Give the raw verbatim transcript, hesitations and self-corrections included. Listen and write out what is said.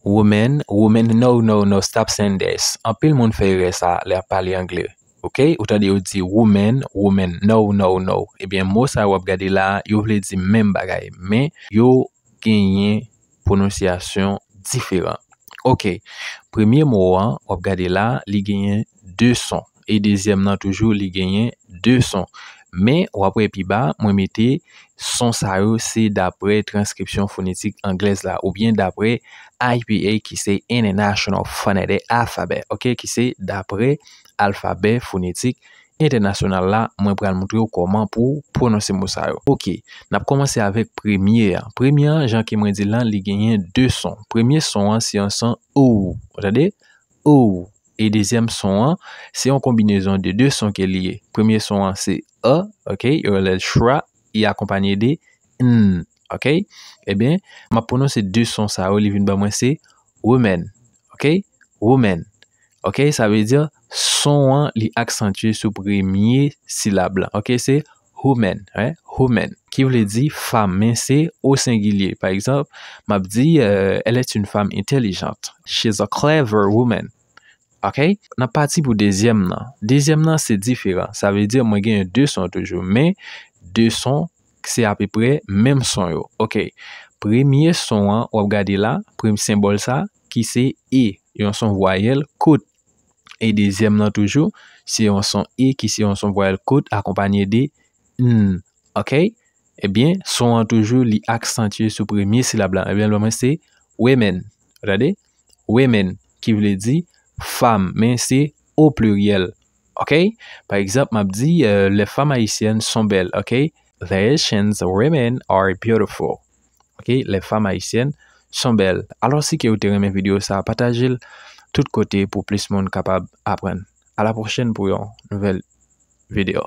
Woman, woman, no, no, no, stop saying this. Anpil moun fè erè sa lè y ap pale angle. Ok? Ou tande yo di woman, woman, no, no, no. Ebyen, mo sa yo w ap gade la a, yo vle di menm bagay, men yo genyen pwononsyasyon diferan. Ok. Premye mo an, w ap gade la, li genyen de son. E dezyèm nan toujou, li genyen de son. Men, w ap wè pi ba, mwen mete son sa yo se daprè transkripsyon fonetik anglèz la, oubyen daprè I P A, ki se International Phonetic Alphabet, ok, ki se daprè alfabè fonetik entènasyonal la. Mwen pral montre w kòman pou w pwononse mo sa yo. Ok, n ap kòmanse avèk premye a. Premye an, jan ke mwen di l lan, li genyen de son. Premye son an, se yon son ou, ou tande? Ou. E dezyèm son an, se yon konbinezon de de son ke li ye. Premye son an, se a, ok, yo rele l shra, li akonpanye de n, ok? Ebyen, m ap pwononse de son sa yo, li vin ban mwen se woman, ok? Woman, ok? Sa vle di, son an, li aksantye sou premye silab la, ok? Se woman, wi, woman, ki vle di fanm, men se o sengilye. Pa egzanp, m ap di, euh, elle est une femme intelligente. She's a clever woman. Ok? N ap pati pou dezyèm nan. Dezyèm nan, se diferan. Sa vle di, mwen genyen de son toujou, men de son, se apeprè menm son yo. Ok. Premye son an, w ap gade la, premye senbòl sa, ki se e, yon son vwayèl kout. E dezyèm nan toujou, se yon son e ki se yon son vwayèl kout akonpanye de n. Ok? Ebyen, son an toujou, li aksantye sou premye silab la. Ebyen, l ban mwen se women. Ou tande? Women, ki vle di fanm, men se o pliryèl. Ok? Pa egzanp, m ap di, euh, les femmes haïtiennes sont belles. Ok? The Haitians women are beautiful. Ok? Les femmes haïtiennes sont belles. Alò, si ke ou te renmen videyo sa, pataje l tout kote pou plis moun kapab aprann. A la pwochèn pou yon nouvèl videyo.